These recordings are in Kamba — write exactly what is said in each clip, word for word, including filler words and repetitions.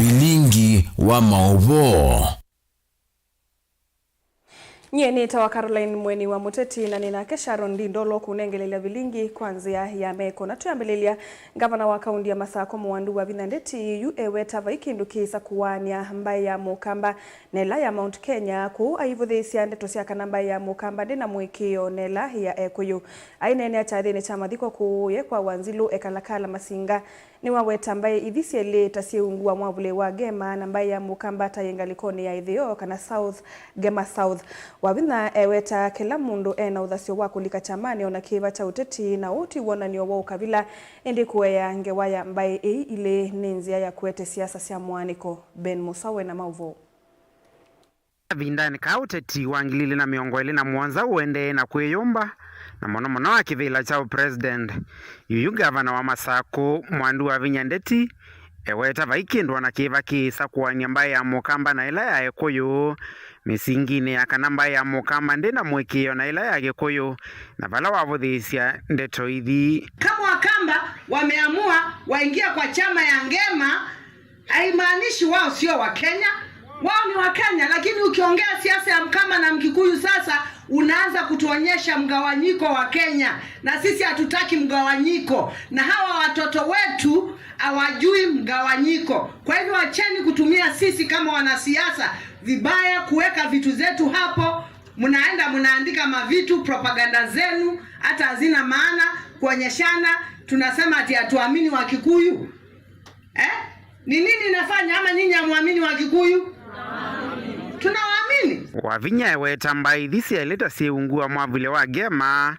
Vilingi wa maũvoo. Nyie nĩtawa Caroline Mweni wa Mũteti, na nĩ nake Sharon Ndindolo kũnengelelya vilingi kwa nzĩa ya meko. Na twĩambĩlĩlya, ngavana wa kaunti ya Masako Mwandu Wavinya Ndeti yu eweta vai kĩndũ kĩsa kũaanĩa mbaĩ ya Mũkamba na ĩla ya Mount Kenya, kũu aivũthĩĩsya ndeto sya kana mbaĩ ya Mũkamba ndĩ na mũĩkĩĩo na ĩla ya Ekũyũ. Aineenea kyathĩnĩ kya mathiko kũũ ye kwa Wanzilũ Ekalakala Masinga, nĩwaweta mbaĩ ithi syelĩ ta syĩ ungu wa mwavũlĩ wa Ngema, na mbaĩ ya Mũkamba ta yĩ ngalĩkonĩ ya ĩtheo kana South, Ngema South. Wavinya eweta kĩla mũndũ e na ũthasyo wa kũlika kyamanĩ o na kĩva kya ũteti, na ũũ ti wonany'o wa ũkavila, ĩndĩ kũea ngewa ya mbaĩ ii ilĩ nĩ nzĩa ya kũete siasa sya mũaanĩko. Ben Musa wĩ na maũvoo. Kavindanĩ kaa ũteti wa ngili ilĩ na mĩongo ĩlĩ na mũonza ũendee na kwĩyũmba, na mũno mũno akĩvĩla kya ũpresident, yuyu ngavana wa Masakũ Mwandu Wavinya Ndeti eweta vai kĩndũ o na kĩva kĩĩsa kũaany'a mbaĩ ya Mũkamba na ĩla ya Ekũyũ mĩsinginĩ ya kana mbaĩ ya Mũkamba ndĩ na mũĩkĩĩo na ĩla ya Kĩkũyũ, na vala wavũthĩĩsya ndeto ithi. Kama Wakamba wameamua waingia kwa chama ya Ngema, haimaanishi wao sio Wakenya. Wao ni Wakenya, lakini ukiongea siasa ya Mkamba na Mkikuyu sasa, unaanza kutuonyesha mgawanyiko wa Kenya, na sisi hatutaki mgawanyiko, na hawa watoto wetu hawajui mgawanyiko. Kwa hivyo, wacheni kutumia sisi kama wanasiasa vibaya, kuweka vitu zetu hapo. Mnaenda mnaandika mavitu, propaganda zenu hata hazina maana, kuonyeshana tunasema ati hatuamini Wakikuyu. Eh? Ni nini inafanya ama nyinyi hamwamini Wakikuyu? Tunawaamini. Wavinya eweta mbaĩ ithi syelĩ ta syĩ ungu wa mwavũlĩ wa Ngema,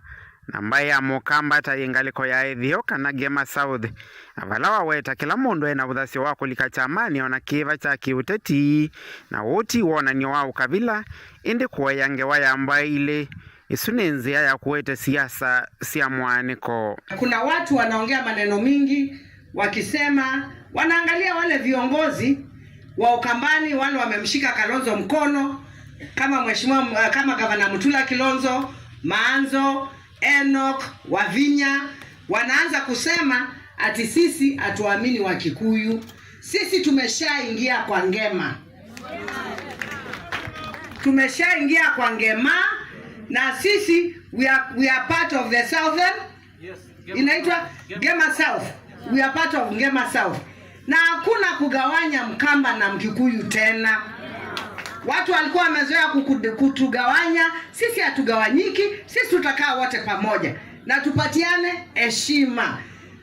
na mbaĩ ya Mũkamba ta yĩ ngalĩko ya ĩtheo kana Ngema South, na vala waweta kĩla mũndũ e na ũthasyo wa kũlika kyamanĩ o na kĩva kya kĩũteti, na ũũ ti wonany'o wa ũkavila, ĩndĩ kũea ngewa ya mbaĩ ilĩ. Ĩsu nĩ nzĩa ya kũete siasa sya mũaanĩko. Kuna watu wanaongea maneno mingi wakisema wanaangalia wale viongozi wa Ukambani, wale wamemshika Kalonzo mkono, kama mheshimiwa, kama gavana Mutula Kilonzo, Maanzo, Enoch, Wavinya, wanaanza kusema ati sisi hatuamini Wakikuyu. Sisi tumeshaingia kwa Ngema. Tumeshaingia kwa Ngema, na sisi we are, we are part of the Southern, inaitwa Ngema South. We are part of Ngema South. Na hakuna kugawanya Mkamba na Mkikuyu tena. Watu walikuwa wamezoea kuku-, kutugawanya, sisi hatugawanyiki, sisi tutakaa wote pamoja. Na tupatiane heshima.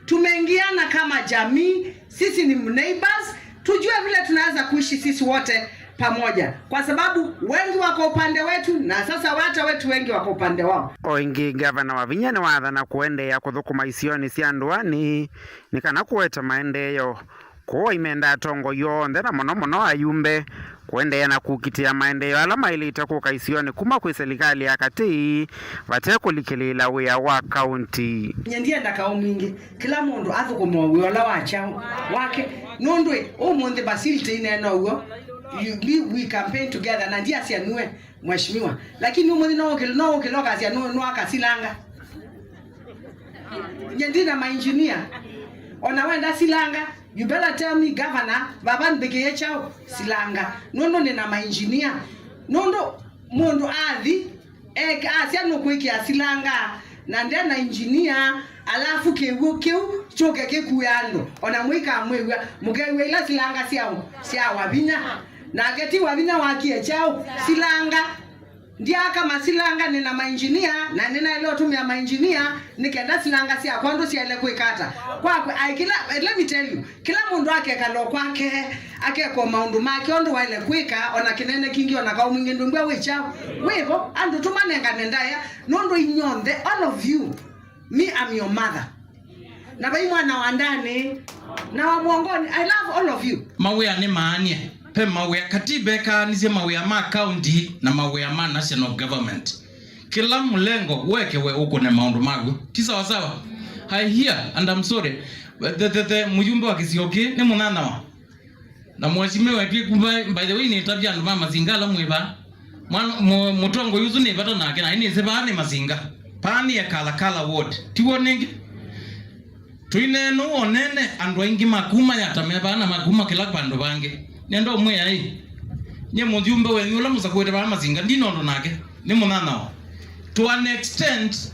Tumeingiana kama jamii, sisi ni neighbors, tujue vile tunaweza kuishi sisi wote pamoja, kwa sababu wengi wako upande wetu na sasa hata wetu wengi wako upande wao. O ĩngĩ, ngavana Wavinya nĩwathana kũendeea kũthũkũma isionĩ sya ndũanĩ nĩ kana kũete maendeeo. Kwoou aimenda atongoi onthe, na mũno mũno ayumbe, kũendeea na kũkitĩa maendeeo ala maĩlĩte kũka isionĩ kuma kwĩ silikalĩ ya katĩ vate kũlikĩlĩĩla wĩa wa kaunti. Nyie ndienda kaũ mwingĩ, kĩla mũndũ athũkũme o wĩa ũla wa kyaũ wake, nũndũ ĩ, ũmũnthĩ Basil tĩineena ũw'o, you, we, we campaign together, na ndiasya nue mheshimiwa, lakini ũmũnthĩ no ũkĩl-, no ũkĩla ũkasya nũ-, nũaka silanga. Nyie ndi na mainjinia, ona wenda silanga, you better tell me, governor, vava mbĩkĩe kyaũ silanga, nũndũ nĩ na mainjinia. Nũndũ mũndũ athi, ek-, asya nũkwĩkĩa silanga, na nde na injinia, alafu kĩw'ũ kĩu kyũke kĩkue andũ, ona mũikamwĩw'a, mũkew'a ila silanga sya, sya Wavinya. Nake ti Wavinya wakie kyaũ silanga. Ndiaka masilanga, nĩ na mainjinia, na nĩnaĩle ũtũmĩa mainjinia nĩ kenda silanga syakwa ndũ syaĩle kwĩka ata. Kwakwe, ai, kĩla, let me tell you, kĩla mũndũ akekala o kwake, akeka o maũndũ make ũndũ waĩle kwĩka, ona kĩnene kingĩ, ona kaũ mwingĩ ndũmbw'a wĩ kyaũ, wĩ vo, andũ tũmanengane ndaĩa, nũndũ inyonthe, all of you, me, I'm your mother. Na vai mwana wa ndani na wa mwongoni. I love all of you. Mawĩa nĩ maanie. Ve mawĩa, katiba ĩkaanisye mawĩa ma county na mawĩa ma national government. Kĩla mũlengo wekewe ũkũne maũndũ maw'o. Ti sawa sawa? I hear and I'm sorry. The, the, the mũyumbe wa kĩsio kĩĩ nĩ mũnyanyawa. Na mheshimiwa wetu ĩkuma, by the way, nĩtavya andũ ma Masinga ala mwĩ vaa. Mwana, mũ-, mũtongoi ũsu nĩ vata nake, na nĩsĩ vaa nĩ Masinga. Vaa nĩ Ekalakala ward. Tiw'o nĩngĩ? Tũineena ũu onene andũ aingĩ makuma Yatta me vaa na makuma kĩla vandũ vangĩ. Nenda ũmwĩa ĩ, nyie mũjumbe wenyu ũla mũsakũĩte vaa Masinga, ndina ũndũ nake, nĩ mũnyanyawa. To an extent,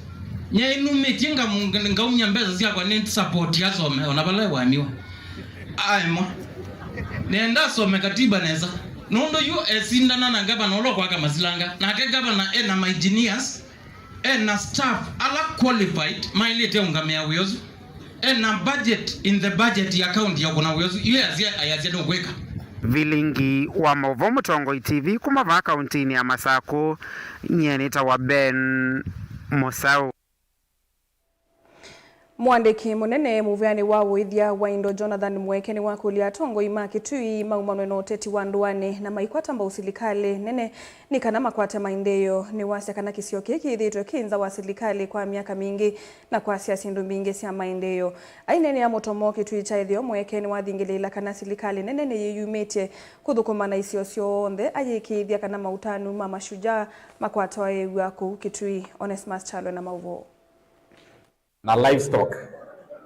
nyie nĩnumĩtye nga-, ngaumya mbesa syakwa nĩ support asome ona vala ewaniwa. Aemwa. Nenda asome katiba nesa. Nũndũ yu esindana na ngavana ũla ũkwaka masilanga. Nake ngavana ena ma engineers, ena staff ala qualified maĩlĩte ũngamĩa wĩa ũsu. Ena budget in the budget ya county ya kũna wĩa ũsu. Yu ayasya, ayasya nũkwĩka. Vilingi wa maũvoo Mũtongoi T V kuma vaa kauntinĩ ya Masakũ, nyie nĩtawa Ben Mũsaũ. Mũandĩki mũnene mũvĩanĩ wa ũĩthya wa indo Jonathan Mweke nĩwakũlya atongoi ma Kitui maumanwe na ũteti wa ndũanĩ na maikwata mbau silikalĩ nene nĩ kana makwate maendeeo. Nĩwasya kana kĩsio kĩĩ kĩthĩĩtwe kĩ nza wa silikalĩ kwa myaka mingĩ na kwasya syĩndũ mbingĩ sya maendeeo. Aineenea mũtomo Kitui kya ĩtheo, Mweke nĩwathingĩlĩĩla kana silikalĩ nene nĩyĩyumĩtye kũthũkũma na isio syonthe, ayĩkĩĩthya kana mautanu ma mashujaa makwata ew'a kũu Kitui. Onesmus Kyalo na maũvoo. Na livestock.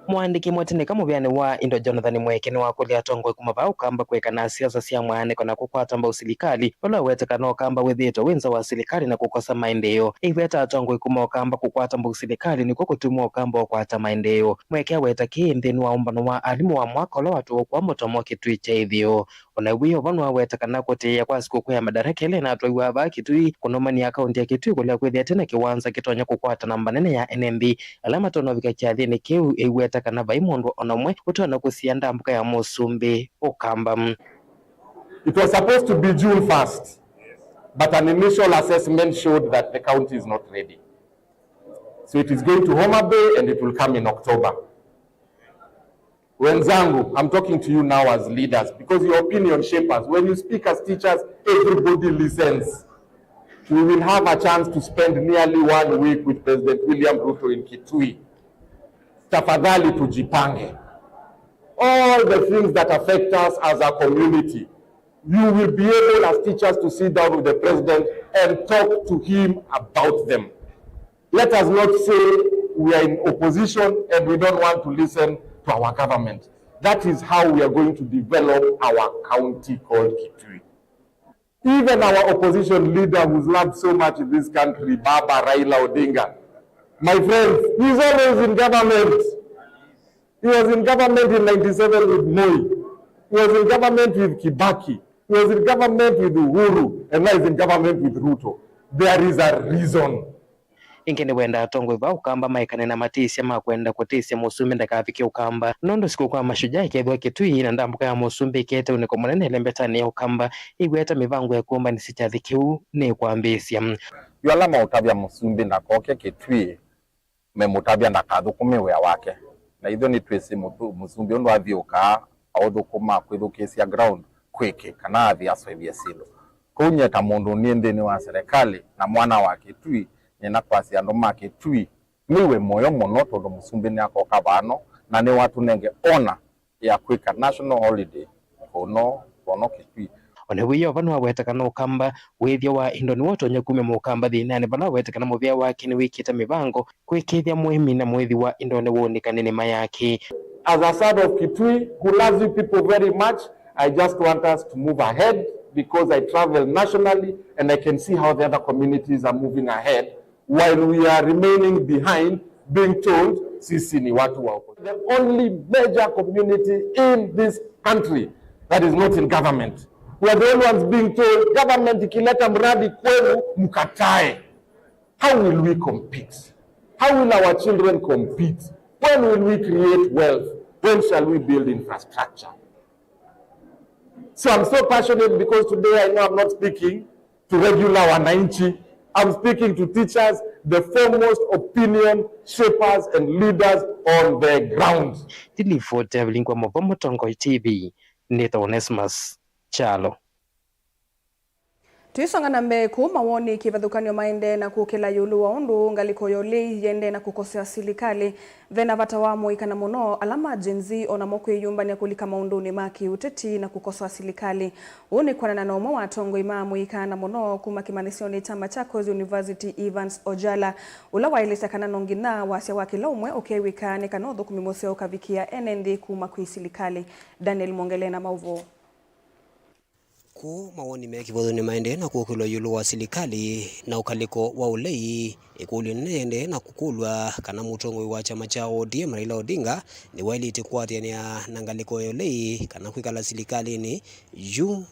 Mũandĩki mũtĩnĩka mũvĩanĩ wa indo Jonathan Mweke nĩwakũlya atongoi kuma vaa Ũkamba kwĩka na siasa sya mwaanĩko na kũkwata mbau silikalĩ, vala aweta kana Ũkamba wĩthĩĩtwe wĩ nza wa silikalĩ na kũkosa maendeeo. Eiweta atongoi kuma Ũkamba kũkwata mbau silikalĩ nĩkw'o kũtuma Ũkamba ũkwata maendeeo. Mweke aweta kĩĩ nthĩnĩ wa ũmbano wa alimũ wa mwaka ũla watũũkwa mũtomo Kitui kya ĩtheo. O na wĩo vau nĩwaweta kana kũtĩĩa kwa sikũkũ ya Madaraka ĩla ĩnatwaiwa vaa Kitui kũnũmany'a kaunti ya Kitui kũlea kwĩthĩa tena kĩwanza kĩtonya kũkwata namba nene ya ene nthĩ ala matonya ũvika kyathĩnĩ kĩu. Ĩiweta kana vai mũndũ o na ũmwe ũtonya kũsia ndambũka ya mũsumbĩ Ũkamba. It was supposed to be June first, but an initial assessment showed that the county is not ready. So it is going to Homa Bay and it will come in October. Wenzangu, I'm talking to you now as leaders because your opinion shapers. When you speak as teachers, everybody listens. We will have a chance to spend nearly one week with President William Ruto in Kitui. Tafadhali tujipange. All the things that affect us as a community, you will be able as teachers to sit down with the president and talk to him about them. Let us not say we are in opposition and we don't want to listen to our government. That is how we are going to develop our county called Kitui. Even our opposition leader who's loved so much in this country, Baba Raila Odinga, my friends, he's always in government. He was in government in ninety-seven with Moi. He was in government with Kibaki. He was in government with Uhuru. And now he's in government with Ruto. There is a reason. Ĩngĩ nĩwenda atongoi va Ũkamba maekane na matĩsya ma kwenda kũtĩsya mũsumbĩ ndakavike Ũkamba, nũndũ sikũkũ ya mashujaa ĩkethĩwa Kitui na ndambũka ya mũsumbĩ ĩkete ũnĩko mũnene ĩlembetanĩ ya Ũkamba. Ĩiweta mĩvango ya kũmbanĩsya kyathĩ kĩu nĩkwambĩĩsya. Yu ala maũtavya mũsumbĩ ndakoke Kitui, memũtavya ndakathũkũme wĩa wake. Na ithyĩ nĩtwĩsĩ mũthu-, mũsumbĩ ũndũ athiũũkaa aũthũkũma kwĩthukĩĩsya ground kwĩkĩ kana athi asũĩvye syĩndũ. Kwoou nyie ta mũndũ niĩ nthĩnĩ wa serikali na mwana wa Kitui, nĩna kwasya andũ ma Kitui mĩw'e mũyo mũno tondũ mũsumbĩ nĩakoka vano na nĩwatũnenge ona ya kwĩka national holiday kũno, kũno Kitui. O na wĩoo vau nĩwaweta kana Ũkamba wĩthya wa indo nĩw'o ũtonya kumya Mũkamba thĩnanĩ, vala aweta kana mũvĩa wake nĩwĩkĩte mĩvango kwĩkĩĩthya mũĩmi na mũĩthi wa indo nĩwũnĩka nĩ nĩma yake. As a son of Kitui who loves you people very much, I just want us to move ahead because I travel nationally and I can see how the other communities are moving ahead while we are remaining behind being told sisi ni watu wa opposition. The only major community in this country that is not in government. We are the only ones being told government ikileta mradi kwenu mkatae. How will we compete? How will our children compete? When will we create wealth? When shall we build infrastructure? So I'm so passionate because today I know I'm not speaking to regular wananchi. I'm speaking to teachers, the foremost opinion shapers and leaders on the ground. Nĩ ripoti ya Vilingi wa Maũvoo Mũtongoi T V, nĩtawa Onesmus Kyalo. Tũisonga na mbee, kũũ mawoni kĩvathũkany'o maendee na kũkĩla ĩũlũ wa ũndũ ngalĩko ya ũlei yĩendee na kũkosea silikalĩ. Ve na vata wa mũika na mũno ala ma Gen Z o namo kwĩyũmbany'a kũlika maũndũnĩ ma kĩũteti na kũkosoa silikalĩ. Ũu nĩ kwonana na ũmwe wa atongoi ma mũika na mũno kuma kĩmanyĩsyonĩ kya Machakos University, Evans Ojala, ũla waelesya kana no nginya wasya wa kĩla ũmwe ũkew'ĩka nĩ kana ũthũkũmi mũseo ũkavikĩa ene nthĩ kuma kwĩ silikalĩ. Daniel Mwongele na maũvoo. Kũũ mawoni me kĩvathũkany'o maendee na kũkĩlwa ĩũlũ wa silikalĩ na ũkalĩko wa ũlei. Ĩkũlyo nene yĩendee na kũkũlw'a kana mũtongoi wa kyama kya O D M Raila Odinga nĩwaĩlĩte kũatĩanĩa na ngalĩko ya ũlei kana kwĩkala silikalĩnĩ yu.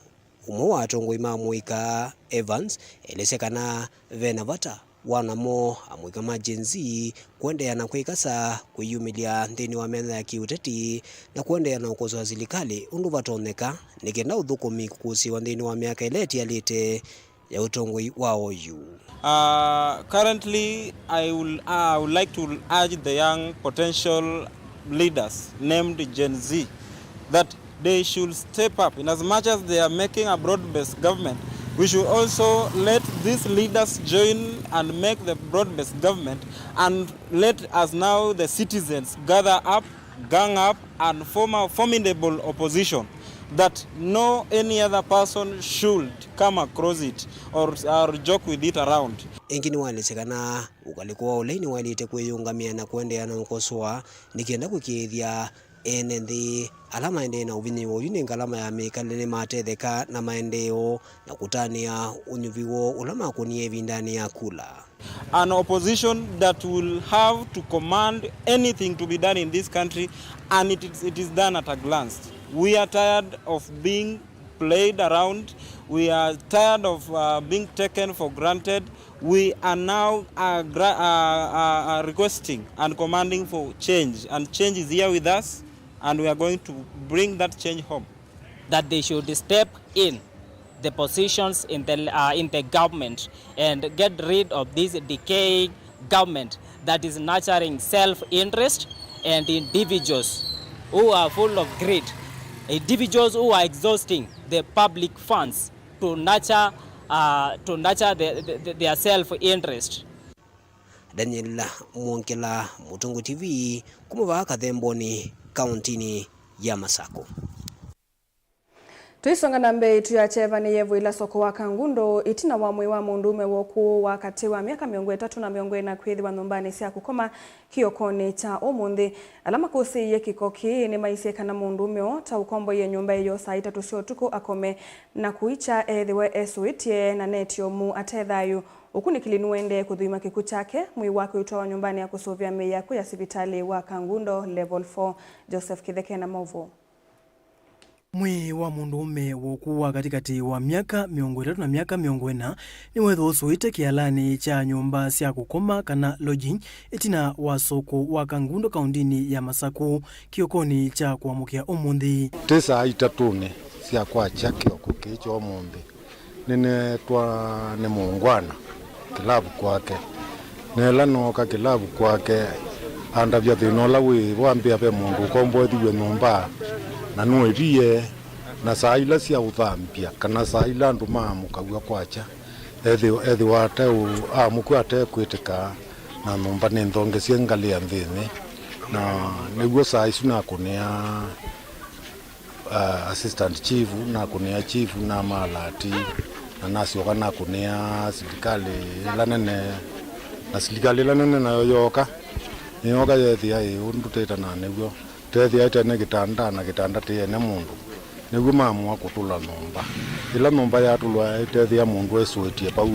Ũmwe wa atongoi ma mũika, Evans, elesya kana ve na vata wa namo amũika ma Gen Z kũendeea na kwĩkasa kwĩyumĩlya nthĩnĩ wa metha ya kĩũteti na kũendeea na ũkosoa silikalĩ ũndũ vatonyeka nĩ kenda ũthũkũmi kũkũsĩĩwa nthĩnĩ wa myaka ĩla ĩtialĩte ya ũtongoi wa oyu. Uh, currently, I will, I would like to urge the young potential leaders named Gen Z that they should step up. In as much as they are making a broad-based government, we should also let these leaders join and make the broad-based government, and let us now, the citizens, gather up, gang up, and form a formidable opposition that no any other person should come across it or, or joke with it around. Ĩngĩ nĩwaelesya kana ũkalĩko wa ũlei nĩwaĩlĩte kwĩyũngamĩa na kũendeea na ũkosoa nĩ kenda kũĩkĩĩthya ene nthĩ ala maendee na ũvinyĩĩwa ũyu nĩ ngalama ya mĩkalĩle nĩmatetheka na maendeeo na kũtanĩa ũnyuvi woo ũla makũnie ĩvindanĩ ya kula. An opposition that will have to command anything to be done in this country, and it is, it is done at a glance. We are tired of being played around. We are tired of, uh, being taken for granted. We are now, uh, gra-, uh, uh, uh, requesting and commanding for change, and change is here with us, and we are going to bring that change home. That they should step in the positions in the, uh, in the government and get rid of this decaying government that is nurturing self-interest and individuals who are full of greed, individuals who are exhausting the public funds to nurture, uh, to nurture the, the, the, their self-interest. Daniel Mwongela, Mũtũngũ T V, kuma vaa Kathemboni, kauntinĩ ya Masakũ. Tũisonga na mbee, ĩtu ya kyeva nĩyevũĩla soko wa Kangundo ĩtina wa mwĩĩ wa mũndũũme wa ũkũũ wa katĩ wa myaka mĩongo ĩtatũ na mĩongo ĩna kwĩthĩwa nyũmbanĩ sya kũkoma kĩokonĩ kya ũmũnthĩ. Ala makũsĩĩie kĩko kĩĩ nĩmaisye kana mũndũũme ũũ ta ũkomboie nyũmba ĩyo saa itatũ sya ũtukũ akome na kũikya ethĩwe esũĩtye na neti ũmũ ate thayũ. Ũkunĩkĩli nũendee kũthũima kĩkw'ũ kyake, mwĩĩ wake ũitwawa nyũmbanĩ ya kũsũvĩa mĩĩ ya kwĩ ya sivitalĩ wa Kangundo Level four. Joseph Kĩtheke na maũvoo. Mwĩĩ wa mũndũũme wa ũkũũ wa katĩkatĩ wa myaka mĩongo ĩtatũ na myaka mĩongo ĩna nĩweethĩwa ũsũĩte kĩalanĩ kya nyũmba sya kũkoma kana lodging ĩtina wa soko wa Kangundo kaũndĩnĩ ya Masakũ kĩokonĩ kya kũamũkĩa ũmũnthĩ. Tĩ saa itatũnĩ sya kwakya kĩoko kĩĩ kya ũmũnthĩ, nĩneetwa nĩ mũũngwana kĩlavu kwake. Na ĩla nooka kĩlavu kwake, andavya thĩna ũla wĩ vo, ambĩa ve mũndũ ũkomboethiw'e nyũmba, na nũĩvie, na saa ila sya ũthambya, kana saa ila andũ maamũkaw'a kwakya, ethĩ-, ethĩwa ate ũ-, aamũkw'a ate kwĩtĩka, na nyũmba nĩ nthongesye ngalĩa nthĩnĩ. Na nĩw'o saa isu nakũnĩa uh, assistant chief, nakũnĩa chief na malati, na nasyoka nakũnĩa silikalĩ ĩla nene, na silikalĩ ĩla nene nayo yooka, nĩyooka yeethĩa ĩ ũndũ tũtĩtana nĩw'o. Teethĩa ĩtene kĩtanda, na kĩtanda tĩene mũndũ, nĩw'o maamũa kũtũla nyũmba. Ĩla nyũmba yatũlwa, ĩteethĩa mũndũ esũĩtye vau,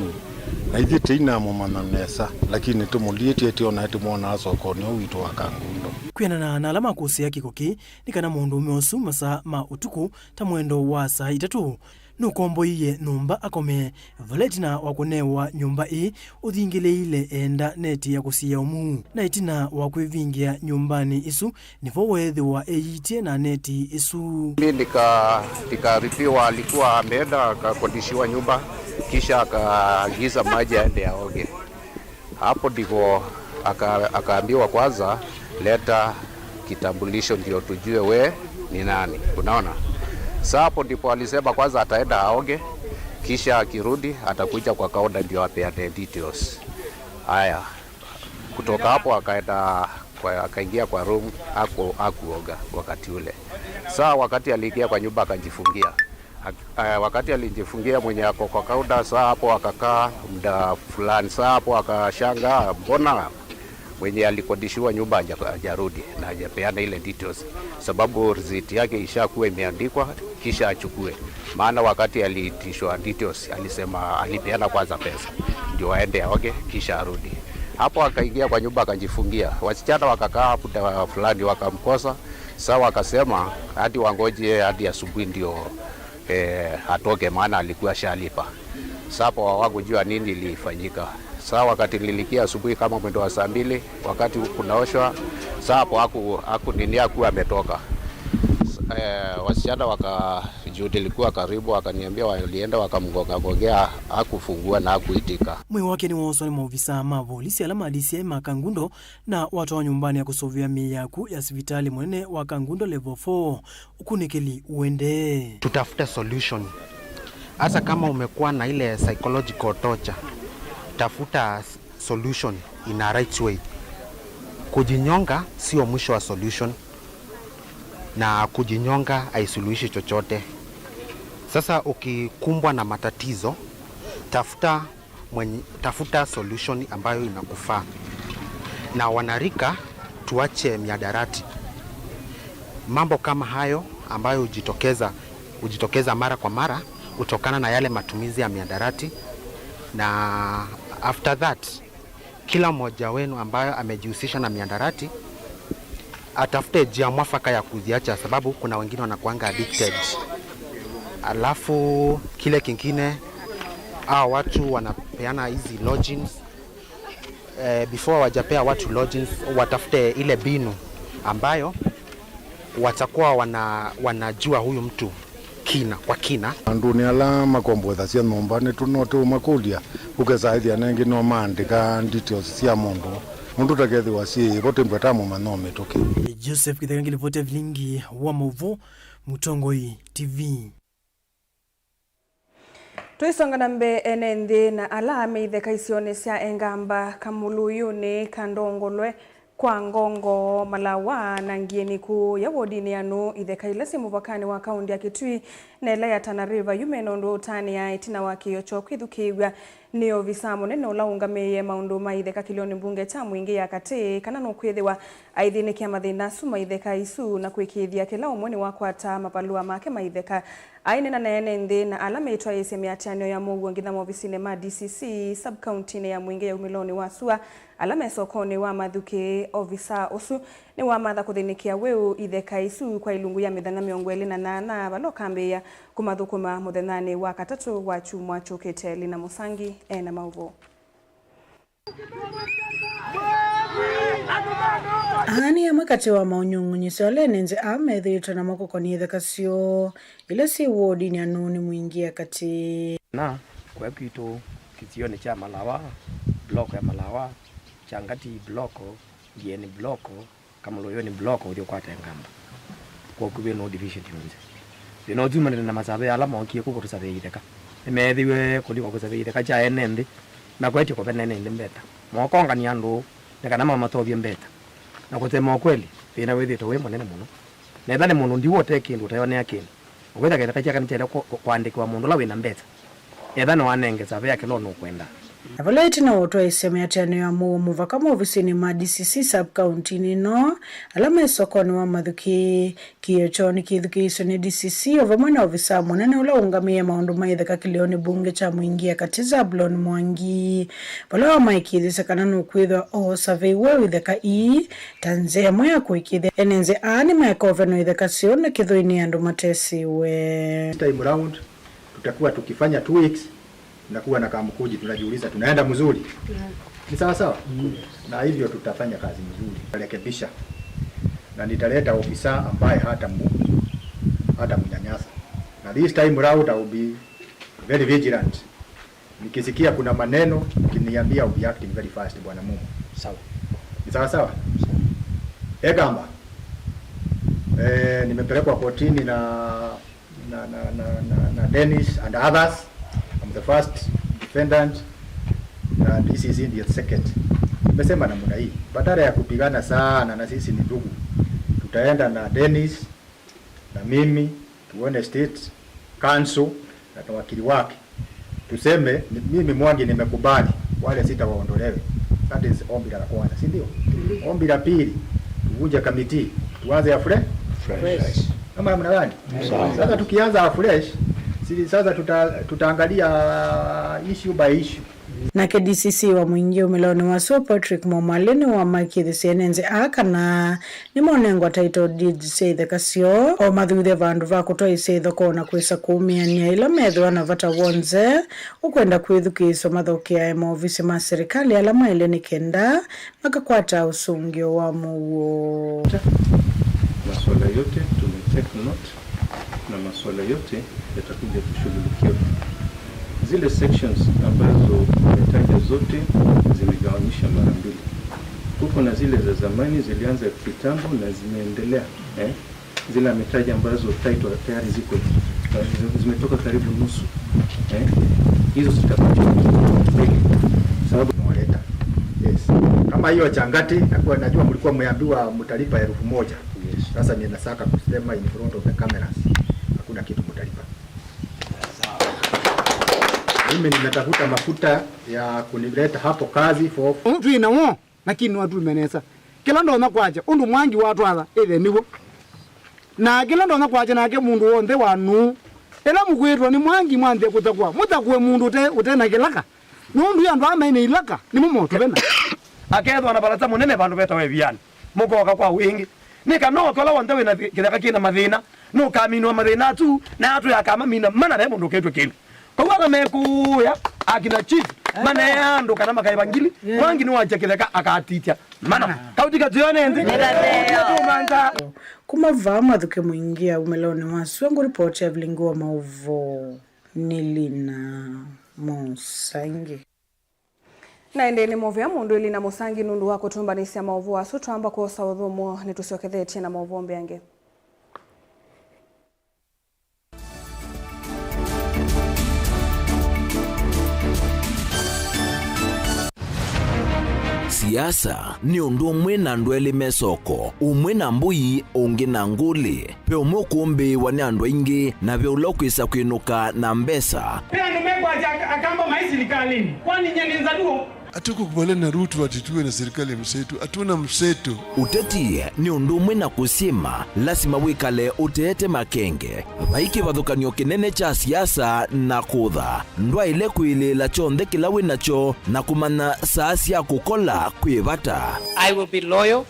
na ithyĩ tĩinamũmanya nesa, lakini tũmũliĩtye tĩona tĩmwonaa sokonĩ ũũ witũ wa Kangundo. Kwĩanana na ala makũsĩĩa kĩko kĩĩ, nĩ kana mũndũũme ũsu masaa ma ũtukũ ta mwendo wa saa itatũ nũkomboie nyũmba akome, vala ĩtina wa kũnewa nyũmba ĩĩ ũthingĩlĩĩile eenda neti ya kũsiĩa ũmuu, na ĩtina wa kwĩvingĩa nyũmbanĩ ĩsu nĩvo weethĩwa eyĩtye na neti ĩsu. Mimi nika-, nikaarifiwa alikuwa ameenda akakodishiwa nyumba, kisha akaagiza maji aende aoge. Hapo ndipo aka-, akaambiwa, "Kwanza leta kitambulisho ndio tujue we ni nani." Unaona? Sa hapo ndipo alisema kwanza ataenda aoge, Kisha akirudi, atakuja kwa counter ndio apeane details. Haya, kutoka hapo akaenda kwa, akaingia kwa room, aku-, akuoga wakati ule. Saa wakati aliingia kwa nyumba akajifungia. Ak-, eh, wakati alijifungia mwenye ako kwa counter, saa hapo akakaa muda fulani, saa hapo akashangaa, mbona mwenye alikodishiwa nyumba haja-, hajarudi na hajapeana ile details, sababu receipt yake ishakuwa imeandikwa, kisha achukue. Maana wakati aliitishwa details, alisema alipeana kwanza pesa ndio aende aoge kisha arudi. Hapo akaingia kwa nyumba akajifungia. Wasichana wakakaa muda fulani wakamkosa, saa wakasema hadi wangoje hadi asubuhi ndio eh, atoke, maana alikuwa ashalipa. Sasa hapo hawakujua nini ilifanyika. Sasa wakati nilikia asubuhi kama mwendo wa saa mbili, wakati kunaoshwa, sasa hapo haku, haku nini, hakuwa ametoka. S-, eh, wasichana waka-, juu nilikuwa karibu, wakaniambia walienda wakamgonga gongea, hakufungua na hakuitika. Mwĩĩ wake nĩwooswa nĩ maovisa ma volisi ala ma D C I ma Kangundo na watwawa nyũmbanĩ ya kũsũvĩa mĩĩ yaku ya sivitalĩ mũnene wa Kangundo Level four. Ũkunĩkĩli ũendee. Tutafuta solution. Hata kama umekuwa na ile psychological torture, tafuta s-, solution in a right way. Kujinyonga sio mwisho wa solution, na kujinyonga haisuluhishi chochote. Sasa ukikumbwa na matatizo, tafuta mwenye, tafuta solution ambayo inakufaa. Na wanarika, tuache miadarati. Mambo kama hayo ambayo hujitokeza, hujitokeza mara kwa mara hutokana na yale matumizi ya miadarati, na after that, kila mmoja wenu ambayo amejihusisha na miadarati atafute njia mwafaka ya kuziacha, sababu kuna wengine wanakuanga addicted. Alafu kile kingine, hawa watu wanapeana hizi lodgings, eh, before wajapea watu lodgings, watafute ile mbinu ambayo watakuwa wana-, wanajua huyu mtu kina kwa kina. Andũnĩ ala makomboethasya nyũmba, nĩtũ-, no tũũmakũlya, ũkesa ĩthĩa nengĩ no maandĩka details sya mũndũ, mũndũ takethĩwa syĩ vo, tembwa ta mũmanya mĩtũkĩ. Joseph Kĩtheka ngilivoti ya vilingi wa maũvoo, Mũtongoi T V. Tũisonga na mbee, ene nthĩ na ala me itheka isionĩ sya Engamba, Kamũlũyũnĩ, Kandongolwe, Kwa Ngongo, Malawa na Ngieni kũũya wodinĩ ya Nũũ, itheka ila syĩ mũvakanĩ wa kaũnti ya Kitui na ĩla ya Tana River, yu mena ũndũ ũtanĩa ĩtina wa kĩĩo kyoo kwĩthukĩĩw'a nĩ ovisa mũnene ũla ũngamĩĩe maũndũ ma itheka kĩlĩonĩ mbunge kya Mwingĩ ya Katĩ kana nũkwĩthĩwa aithĩnĩkĩa mathĩna asu ma itheka isu na kũĩkĩĩthya kĩla ũmwe nĩwakwata mavalũa make ma itheka. Aineena na ene nthĩ na ala meĩtwaĩĩsye mĩatĩanĩo ya mũuo ngitha movisinĩ ma D C C sub-kauntinĩ ya Mwingĩ ya umĩlonĩ wa sua, ala me sokonĩ wa Mathukĩ, ovisa ũsu nĩwamatha kũthĩnĩkĩa weũ itheka isu kwa ilungu ya mĩthenya mĩongo ĩlĩ na nyanya, vala ũkambĩĩa kũmathũkũma mũthenyanĩ wa katatũ wa kyumwa kyũkĩte. Lina Mũsangi ena maũvoo. Aa nĩ amwe katĩ wa maũnyũng'ũnyĩsyo ala ene nthĩ aa methĩĩtwe namo kũkonĩa itheka syoo ila syĩ wodinĩ ya Nũũ nĩ Mwingĩ ya Katĩ. Na kũya kwitũ kĩsionĩ kya Malawa, block ya Malawa, Changati block, Ngieni block, Kamũlũyũnĩ block ũthi ũkwata Engamba. Kwa ũkuvĩ no division yonthe. Thĩna ũsu umanĩte na masavea ala mookie kũ kũtũsavea itheka. Nĩmeethĩiwe kũlikwa kũsavea itheka kya ene nthĩ na kwetya kũvena ene nthĩ mbeta. Mookongania andũ nĩ kana mamaseũvye mbeta. Na kũsema ũkweli, thĩna wĩthĩĩtwe wĩ mũnene mũno. Na ethĩwa nĩ mũndũ ndiwa ũte kĩndũ ũtayonea kĩndũ, ũkwĩthĩa kĩtheka kyake nĩkyaĩle kũ-, kũ-, kũandĩkĩwa mũndũ ũla wĩna mbesa. Ethĩwa nĩwanenge savea kĩla ũnũkwenda. Na vala ĩtina wa ũtwaĩĩsya mĩatĩanĩo ya mũuo mũvaka movisinĩ ma D C C sub-kauntinĩ ĩno, ala me sokonĩ wa Mathukĩ, kĩĩo kyoo nĩkĩthukĩĩiswe nĩ D C C o vamwe na ovisa mũnene ũla ũngamĩĩe maũndũ ma itheka kĩlĩonĩ mbunge kya Mwingĩ ya Katĩ, Zablon Mwangi, vala wamaĩkĩĩthisye kana nũkwĩthwa oosa vei weũ itheka ii ta nzĩa ĩmwe ya kũĩkĩĩthya ene nthĩ aa nĩmaeka ũveno itheka syoo na kĩthũinĩ andũ matesĩwe. This time round, tutakuwa tukifanya two weeks, tunakuwa na Kamkuji, tunajiuliza tunaenda mzuri? Ni sawa sawa? Na hivyo tutafanya kazi mzuri. Nitarekebisha. Na nitaleta ofisa ambaye hata mu-, hata mnyanyasa. Na this time round I will be very vigilant. Nikisikia kuna maneno, ukiniambia, I'll be acting very fast, Bwana Mungu. Sawa. Ni sawa sawa? Egamba. Eh, nimepelekwa kotini na na, na, na, na, na Dennis and others. First defendant, and this is in the second. Nimesema namna hii, badala ya kupigana sana, na sisi ni ndugu, tutaenda na Dennis na mimi tuone state council na wakili wake, tuseme ni- mimi Mwangi nimekubali wale sita waondolewe. That is ombi la kwanza, si ndio? Ombi la pili, tuvunje kamiti, tuanze afresh. Fresh. Kama namna gani? Sasa tukianza afresh, si sasa tuta, tutaangalia issue by issue. Nake D C C wa mũingĩ ũmĩlaonĩ wa Sua, Patrick Momale, nĩwamakie ene nzĩ aa kana nĩmonengwa title deeds sya itheka syoo, o mathuthe vandũ va kũtwaĩĩsya ithokoo na kwĩsa kũũmĩanĩa ĩla methĩwa na vata w'onthe ũkwenda kwĩthukĩĩswa mathokĩae maovisi ma serikali ala maĩle nĩ kenda makakwata ũsũngĩo wa mũuo. Masuala yote tumetake note na masuala yote yatakuja kushughulikiwa. Zile sections ambazo umetaja zote zimegawanyisha mara mbili. Kuko na zile za zamani zilianza kitambo na zimeendelea, eh? Zile ametaja ambazo title tayari ziko, eh, zimetoka karibu nusu, eh? Hizo zitakuja mbele, sababu Mwaleta. Yes. Kama hiyo Changati, nakuwa najua mlikuwa mmeambiwa mtalipa elfu moja. Yes. Sasa ninataka kusema in front of the cameras, hakuna kitu mtalipa. Mimi nimetafuta mafuta ya kunileta hapo kazi for Ũndũ twĩ naw'o, lakini nĩwatume nesa. Kĩla ndonya kwakya, ũndũ Mwangi watwatha, ĩthe nĩw'o. Na kĩla ndonya kwakya nake mũndũ w'onthe wa nũũ. Ĩla mũkwĩtwa nĩ Mwangi mwanthĩa kũthakũa, mũthakũe mũndũ ũte, ũte na kĩlaka. Nũndũ andũ aa maĩ na ilaka, nĩmo motũvena. Akethwa na valata mũnene vandũ vetawa ĩvianĩ. Mũkoka kwa wingĩ. Nĩ kana oke ũla w'onthe wĩ na thĩ- kĩtheka kĩ na mathĩna, nũkaminwa mathĩna atu, na atũ akamamina mana ve mũndũ ũketw'e kĩndũ. Kwoou ala mekũya, akina chief, maneea andũ kana makaĩva ngili, Mwangi nĩwakya kĩtheka akatithya mana. Kauti katwĩone nthĩ. Nĩkatheo. Kuma vaa mathuke mũingĩ aumĩlaonĩ wa Sua, ngũripoti Evelyn Ngũa, maũvoo nĩ Lina Mũsangi. Na ĩndĩ nĩ mũvea mũndũ Elina Mũsangi nũndũ wa kũtũmbanĩsya maũvoo asu. Twamba kwosa ũthũmũo, nĩtũsyokethetye na maũvoo mbeange. Siasa nĩ ũndũ ũmwe na andũ elĩ me soko, ũmwe na mbũi, ũngĩ na ngũlĩ. Ve ũmwe ũkũmbĩĩwa nĩ andũ aingĩ, na ve ũla ũkwĩsa kwĩnũka na mbesa. Ve andũ mekwatya ak- Akamba maĩ silikalĩnĩ. Kwani nyie nĩ Nzaluo? Hatukukubaliana na Ruto ati tuwe na serikali ya mseto. Hatuna mseto. Ũteti nĩ ũndũ ũmwe na kũsyĩma, lasima wĩkale ũteete makenge. Vai kĩvathũkany'o kĩnene kya siasa na kũtha. Ndwaĩle kwĩlĩĩla kyonthe kĩla wĩ nakyo na kũmanya saa sya kũkola kwĩ vata. I will be loyal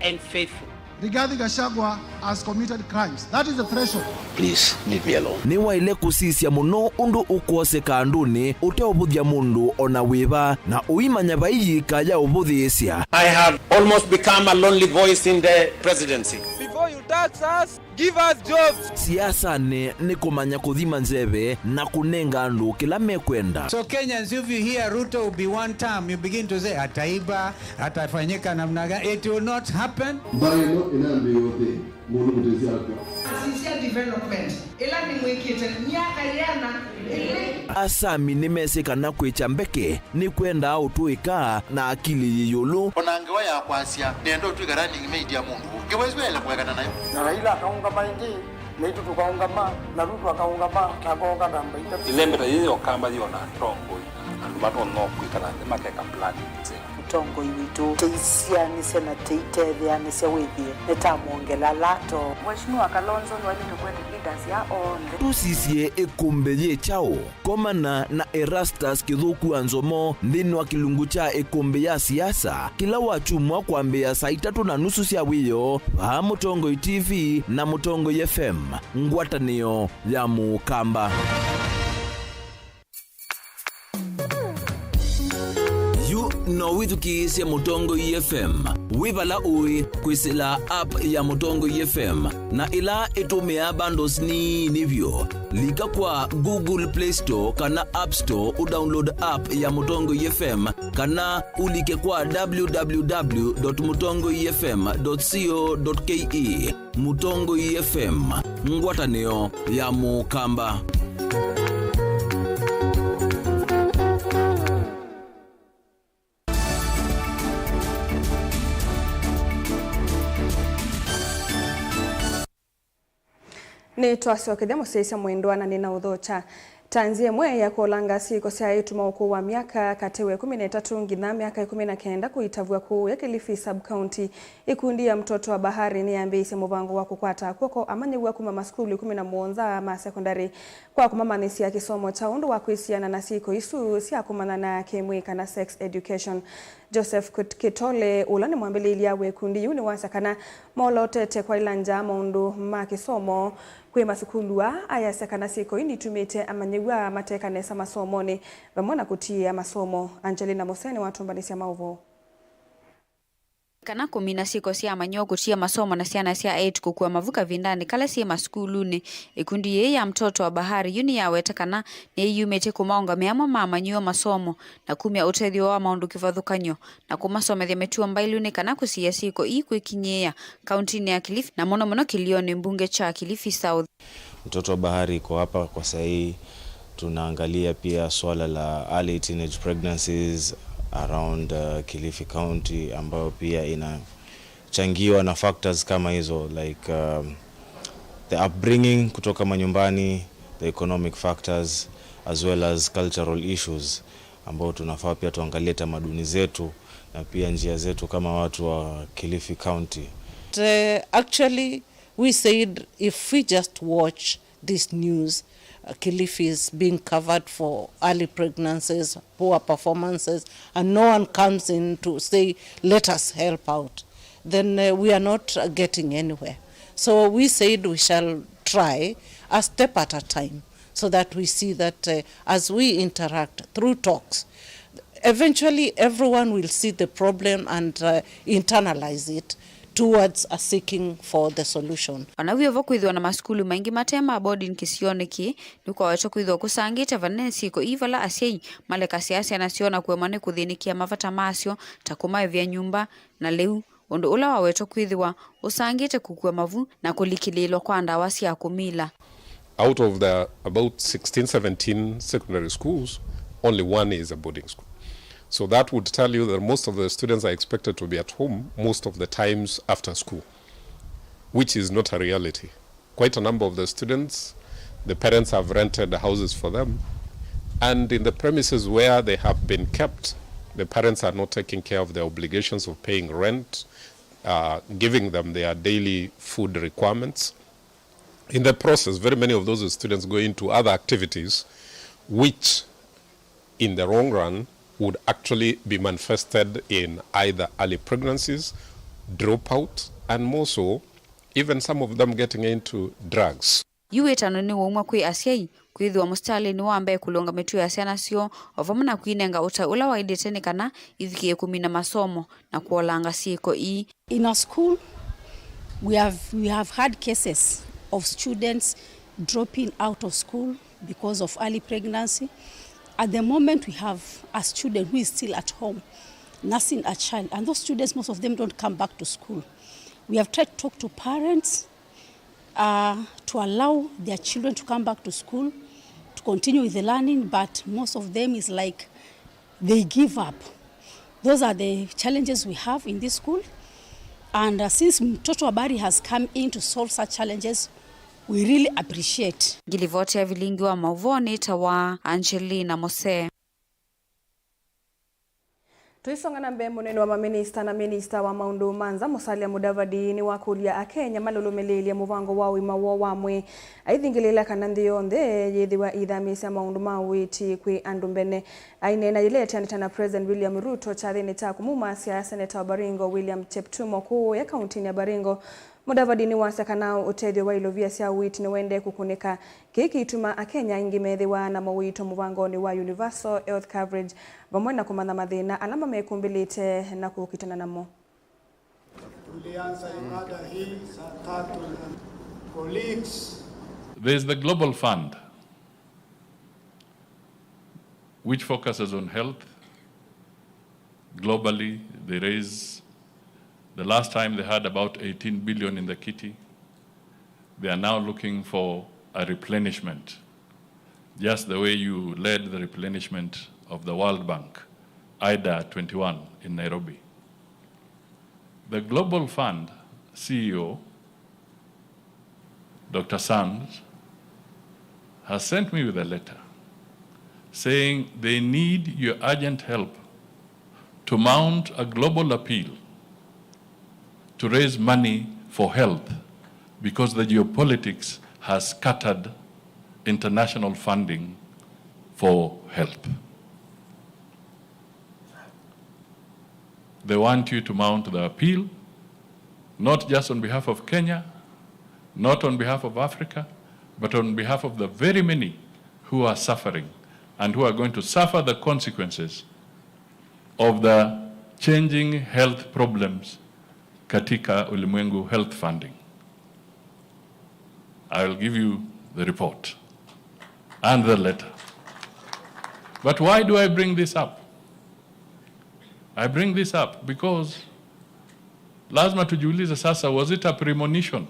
and faithful. Rigathi Gachagua has committed crimes. That is the threshold. Please leave me alone. Nĩwaĩle kũsisya mũno ũndũ ũkwoseka andũnĩ ũteũvũthya mũndũ o na wĩva, na ũimanya vai yĩka ya ũvũthĩĩsya. I have almost become a lonely voice in the presidency. Before you tax us, give us jobs. Siasanĩ nĩ kũmanya kũthima nzeve na kũnenga andũ kĩla mekwenda. So Kenyans, if you hear Ruto will be one term, you begin to say, "Ataiba, atafanyika namna gani?" It will not happen. Mbaĩ ĩno ĩnambĩĩa ũthei, mũndũ mũtesi akwa. Asisya development ĩla nĩmwĩkĩte myaka yĩana ĩlĩ. Asami nĩmesĩ kana kwĩkya mbeke nĩkwendaa ũtũĩka na akili yĩ ĩũlũ. O na ngewa ya kwasya, nĩenda ũtw'ĩka running mate ya mũndũ ũngĩ, wĩsĩ waĩle kũekana nayo. Na Raila akaũngama ĩngĩ, naitũ tũkaũngama, na Ruto akaũngama, na akaũngama namba itatũ. Ĩlembe ta yĩĩ ya Ũkamba yĩona atongoi, andũ matonya kwĩkala nthĩ makeka plan nzeo. Mũtongoi witũ, tũisyaanĩsya na tũitetheanĩsya wĩthĩe nĩtamwongela lato. Mheshimiwa Kalonzo nĩwaĩlĩte kwete leaders ya onthe. Tũsisye ĩkũmbĩ yĩ kyaũ? Komana na Erastus Kĩthũku wa Nzomo nthĩnĩ wa kĩlungu kya ĩkũmbĩ ya siasa kĩla wakyumwa kwambĩĩa saa itatũ na nusu sya wĩoo vaa Mũtongoi T V na Mũtongoi F M, ngwatanĩo ya Mũkamba. Yu no wĩthukĩĩsye Mũtongoi F M wĩ vala ũĩ kwĩsĩla app ya Mũtongoi F M, na ĩla ĩtũmĩaa bundles nini vyũ. Lika kwa Google Play Store kana App Store ũdownload app ya Mũtongoi F M, kana ũlike kwa w w w dot mũtongoi f m dot co dot k e. Mũtongoi F M, ngwatanĩo ya Mũkamba. Nĩtwasyokethya mũsyaĩĩsya mwendwa na nĩnaũthokya. Tanzia ĩmwe ya kũolanga syĩko sya aĩtu ma ũkũũ wa myaka katĩ wa ĩkũmi na ĩtatũ nginya myaka ĩkũmi na kenda kũitavw'a kũũya Kilifi Sub-County. Ikundi ya Mtoto wa Bahari nĩyambĩĩisye mũvango wa kũkwata kw'oko amanyĩw'a kuma masukulu ĩkũmi na mũonza ma sekondalĩ kwa kũmamanyĩsya kĩsomo kya ũndũ wa kwĩsiana na syĩko isu sya kũmanyana kĩ-mwĩĩ kana sex education. Joseph Kit-, Kitole, ũla nĩ mwambĩlĩĩlya wa ĩkundi yĩu, nĩwasya kana molotete kwaĩla nza maũndũ ma kĩsomo kwĩ masukulu aa, ayasya kana syĩko ii nitumĩte amanyĩw'a mateka nesa masomonĩ vamwe na kũtiĩa masomo. Angelina Mose nĩwatũmbanĩsya maũvoo. Kana kũmina syĩko sya amanyĩw'a kũtia masomo na syana sya aĩtu kũkua mavu kavindanĩ kala syĩ masukulunĩ. Ĩkundi yĩĩ ya Mtoto wa Bahari yu nĩyaweta kana nĩyĩyumĩtye kũmaũngamĩa amwe ma amanyĩw'a masomo na kumya ũtethyo wa maũndũ kĩvathũkany'o na kũmasomethya mĩtuo mbailu nĩ kana kũsiĩĩa syĩko ii kwĩkinyĩĩa kauntinĩ ya Kilifi, na mũno mũno kĩlĩonĩ mbunge kya Kilifi South. Mtoto wa Bahari iko hapa kwa sahii. Tunaangalia pia swala la early teenage pregnancies around, uh, Kilifi County, ambayo pia inachangiwa na factors kama hizo, like, um, the upbringing kutoka manyumbani, the economic factors, as well as cultural issues, ambao tunafaa pia tuangalie tamaduni zetu na pia njia zetu kama watu wa Kilifi County. But, uh, actually, we said if we just watch this news, uh, Kilifi is being covered for early pregnancies, poor performances, and no one comes in to say, "Let us help out." Then, uh, we are not, uh, getting anywhere. So we said we shall try a step at a time so that we see that, uh, as we interact through talks, eventually everyone will see the problem and, uh, internalize it towards, uh, seeking for the solution. Ona wĩ o vo, kwĩthĩwa na masukulu maingĩ mate ma boarding kĩsionĩ kĩĩ, nĩkwawetwa kwĩthĩwa kũsangĩte vanene syĩko ii vala asyai malekasya syana syoo na kũemwa nĩ kũthĩnĩkĩa mavata masyo ta kũmaĩvĩa nyũmba na lĩu, ũndũ ũla wawetwa kwĩthĩwa ũsangĩte kũkua mavu na kũlikĩlĩĩlwa kwa ndawa sya kũmila. Out of the about sixteen, seventeen secondary schools, only one is a boarding school. So that would tell you that most of the students are expected to be at home most of the times after school, which is not a reality. Quite a number of the students, the parents have rented houses for them, and in the premises where they have been kept, the parents are not taking care of their obligations of paying rent, uh, giving them their daily food requirements. In the process, very many of those students go into other activities which, in the long run, would actually be manifested in either early pregnancies, dropout, and more so, even some of them getting into drugs. Yu wĩtano nĩwaumw'a kwĩ asyai kwĩthĩwa mũsitalĩ nĩ wa mbee kũlũnga mĩtuo ya syana syoo, o vamwe na kwinenga ũtai ũla waĩlĩte nĩ kana ivikĩe kũmina masomo na kũolanga syĩko ii. In our school, we have, we have had cases of students dropping out of school because of early pregnancy. At the moment, we have a student who is still at home nursing a child, and those students, most of them don't come back to school. We have tried to talk to parents, uh, to allow their children to come back to school to continue with the learning, but most of them is like they give up. Those are the challenges we have in this school. And, uh, since Mtoto wa Bahari has come in to solve such challenges, we really appreciate. Ngilivoti ya vilingi wa mauvoo nĩtawa Angelina Mose. Tũisonga na mbee, mũnene wa maminista na minista wa maũndũ ma nza Musalia Mudavadi nĩwakũlya Akenya malũlũmĩlĩĩlye mũvango wa ũima woo wa mwĩĩ, aithingĩlĩĩla kana nthĩ yonthe yĩthĩwa ĩithamĩĩsya maũndũ ma ũiiti kwĩ andũ mbene. Aineena yĩla eteanĩte na President William Ruto kyathĩnĩ kya kũmumasya, Seneta wa Baringo William Cheptum Okuya kauntinĩ ya Baringo, Mudavadi nĩwasya kana ũtethyo wa ilovia sya ũiiti nĩwaendee kũkũnĩka. Kĩĩ kĩituma Akenya aingĩ methĩwa na mawĩito mũvangonĩ wa universal health coverage, vamwe na kũmanya mathĩna ala mamekũmbĩlĩte na kũkitana namo. Tulianza ibada hii saa tatu na colleagues. There is the Global Fund, which focuses on health. Globally, they raise, the last time they had about eighteen billion in the kitty. They are now looking for a replenishment, just the way you led the replenishment of the World Bank, IDA twenty-one in Nairobi. The Global Fund C E O Doctor Sands, has sent me with a letter saying they need your urgent help to mount a global appeal to raise money for health because the geopolitics has scattered international funding for health. They want you to mount the appeal, not just on behalf of Kenya, not on behalf of Africa, but on behalf of the very many who are suffering and who are going to suffer the consequences of the changing health problems katika ulimwengu health funding. I will give you the report and the letter. But why do I bring this up? I bring this up because lazima tujiulize sasa, was it a premonition?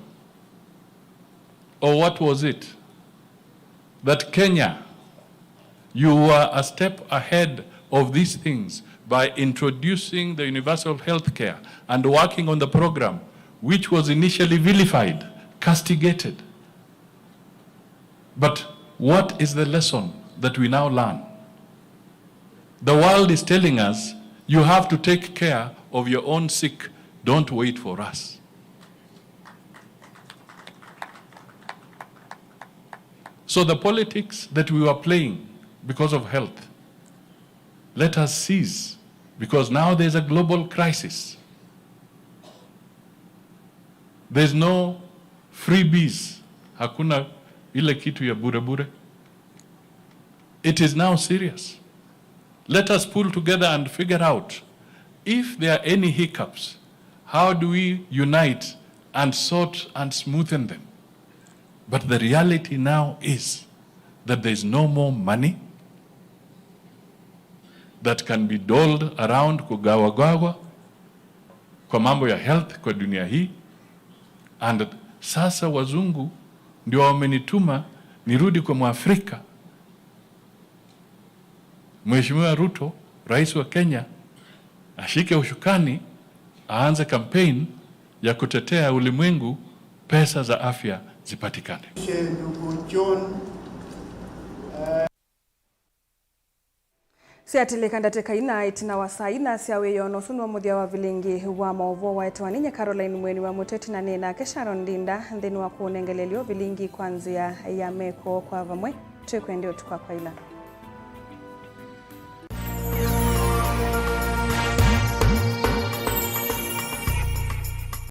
Or what was it? That Kenya, you were a step ahead of these things by introducing the universal health care and working on the program, which was initially vilified, castigated. But what is the lesson that we now learn? The world is telling us, "You have to take care of your own sick, don't wait for us." So the politics that we were playing because of health, let us cease, because now there's a global crisis. There's no freebies. Hakuna ile kitu ya bure bure. It is now serious. Let us pull together and figure out if there are any hiccups, how do we unite and sort and smoothen them? But the reality now is that there is no more money that can be doled around, kugawagawagwa kwa mambo ya health kwa dunia hii. And sasa wazungu ndio wamenituma nirudi kwa Mwafrika, Mheshimiwa Ruto, rais wa Kenya, ashike ushukani, aanze campaign ya kutetea ulimwengu, pesa za afya zipatikane. Ndugu John, eh, Syatilĩka ndatĩka ina ĩtina wa saa ina sya wĩoo, na ũsu nĩw'o mũthya wa vilingi wa maũvoo waetewa ninyie Caroline Mweni wa Mũteti, na nĩ nake Sharon Ndinda nthĩnĩ wa kũũnengeleelya vilingi kwa nzĩa ya meko kwa vamwe. Twĩkwende ũtukũ wa kwaila.